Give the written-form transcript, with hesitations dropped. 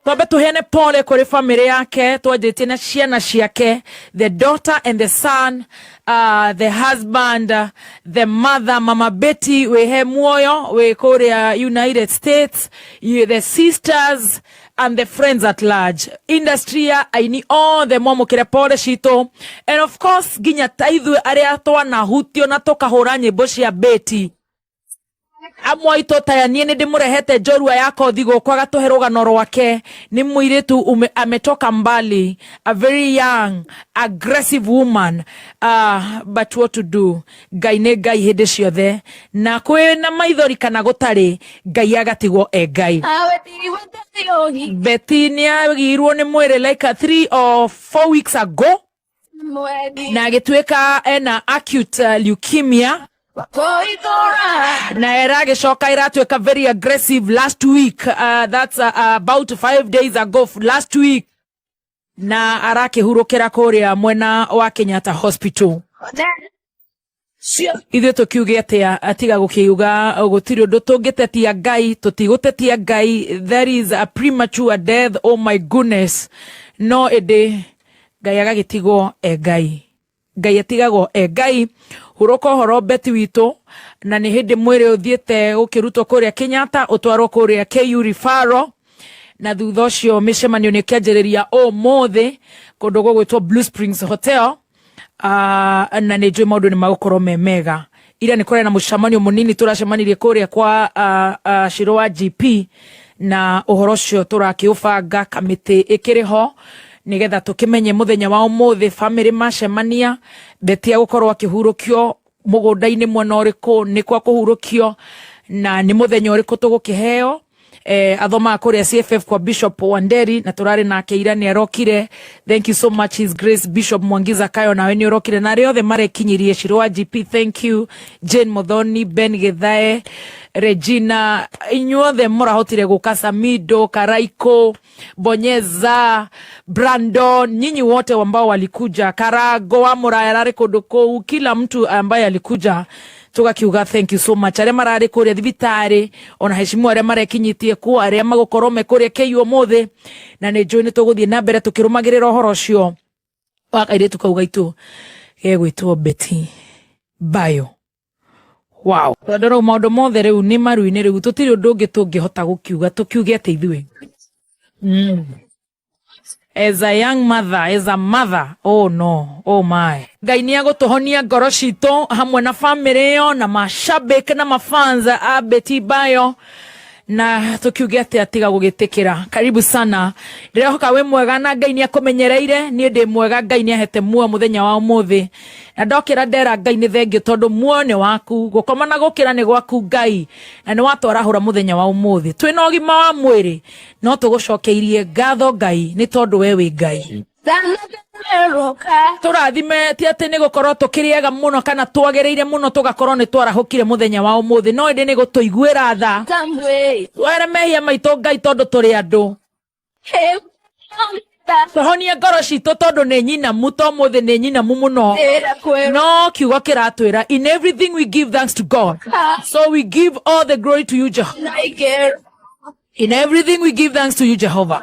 Twambe tuheane pole kũrĩ family yake, twanjĩtie na ciana ciake, the daughter and the son, the husband, the mother, Mama Betty, wĩhe muoyo wĩ kũrĩa United States, you, the sisters and the friends at large, industry ya aini othe, mwamũkĩre pole citũ. And of course nginya ta ithuĩ arĩa twanahutio na tũkahũra nyĩmbo cia Betty, amwe aitũ taya niĩ nĩ ndĩmũrehete njorua ya kothi gũkũ agatũhe rũgano rwake. Nĩ mũirĩtu ametoka mbali, a very young aggressive woman, but what to do, Ngai nĩ Ngai hĩndĩ ciothe, na kwĩ na maithori kana gũtarĩ, Ngai agatigwo e Ngai. Betty nĩ agirwo nĩ mwĩrĩ like 3 or 4 weeks ago na agĩtuĩka ena acute leukemia, na ĩragĩcoka ĩratuĩka very aggressive last week, that's about 5 days ago, last week, na arakĩhurũkĩra kũrĩa mwena wa Kenyatta Hospital. Ithuĩ tũkiuge atĩa atiga gũkiuga gũtirĩ ũndũ tũngĩtetia Ngai, tũtigũtetia Ngai. There is a premature death, oh my goodness, no ĩndĩ Ngai agagĩtigwo e Ngai, Ngai atigagwo e Ngai. Hurũka ũhoro, Betty witũ, na nĩ hĩndĩ mwĩrĩ ũthiĩte gũkĩrutwo kũrĩa Kenyatta ũtwarwo kũrĩa KU Referral, na thutha ũcio mĩcemanio nĩ ĩkĩanjĩrĩria ũmũthĩ kũndũ gũgwĩtwo Blue Springs Hotel, na nĩ njũĩ maũndũ nĩ magũkorwo me mega. Ira nĩ kũrĩ na mũcemanio mũnini tũracemanirie kũrĩa kwa Shiro wa GP, na ũhoro ũcio tũrakĩũbanga kamĩtĩ ĩkĩrĩ ho nĩgetha tũkĩmenye mũthenya wa ũmũthĩ family macemania, Betty agũkorwo akĩhurũkio mũgũnda-inĩ mwena ũrĩkũ, nĩ kwa kũhurũkio, na nĩ mũthenya ũrĩkũ tũgũkĩheo. Athomaga kũrĩa CFF kwa Bishop Wanderi, na tũrarĩ nake ira, nĩ arokire. Thank you so much, His Grace Bishop Mwangiza Kayo, nawe nĩ ũrokire, na arĩa othe marekinyirie. Shiro wa GP, thank you. Jane Muthoni, Ben Githae, Regina, inyuothe mũrahotire gũka, Samido, Karaiko, Bonyeza, Brandon, nyinyi wote ambao walikuja, Karago wa Muraya ararĩ kũndũ kũu, kila mtu ambaye alikuja tugakiuga thank you so much. Arĩa mararĩ kũrĩa thibitarĩ, ona heshimu arĩa marekinyitie kuo, arĩa magũkorwo me kũrĩa KU ũmũthĩ, na nĩ njũĩ nĩ tũgũthiĩ na mbere tũkĩrũmagĩrĩra ũhoro ũcio wa kairĩtu kau gaitũ gegwĩtwo Betty Bayo. Wow, tondũ rĩu maũndũ mothe rĩu nĩ maru-inĩ, rĩu tũtirĩ ũndũ ũngĩ tũngĩhota gũkiuga, tũkiuge atĩ ithuĩ as a young mother, as a mother, oh no, oh my, Ngai nĩ agũtũhonia ngoro citũ hamwe na family ĩyo na mashabik na mafans a Betty Bayo, na tukiuge atĩ atiga gũgĩtĩkĩra. Karibu sana, ndĩrehoka wĩ mwega na Ngai nĩ akũmenyereire. Niĩ ndĩ mwega, Ngai nĩ ahete muoyo mũthenya wa ũmũthĩ, na ndokĩra ndera Ngai nĩ thengio, tondũ muoyo nĩ waku, gũkoma na gũkĩra nĩ gwaku Ngai, na nĩ watwarahũra mũthenya wa ũmũthĩ twĩna ũgima wa mwĩrĩ. No tũgũcokeirie ngatho Ngai, nĩ tondũ we wĩ Ngai. Tũrathime ti atĩ nĩ gũkorwo tũkĩrĩaga mũno kana twagĩrĩire mũno tũgakorwo nĩ twarahũkire mũthenya wa ũmũthĩ, no ĩndĩ nĩ gũtũiguĩra tha, twere mehia maitũ Ngai, tondũ tũrĩ andũ. Tũhonie ngoro citũ, tondũ nĩ nyinamu, to mũthĩ nĩ nyinamu mũno, no kiugo kĩratwĩra, "In everything we give thanks to God." So we give all the glory to you, Jehovah. In everything we give thanks to you, Jehovah.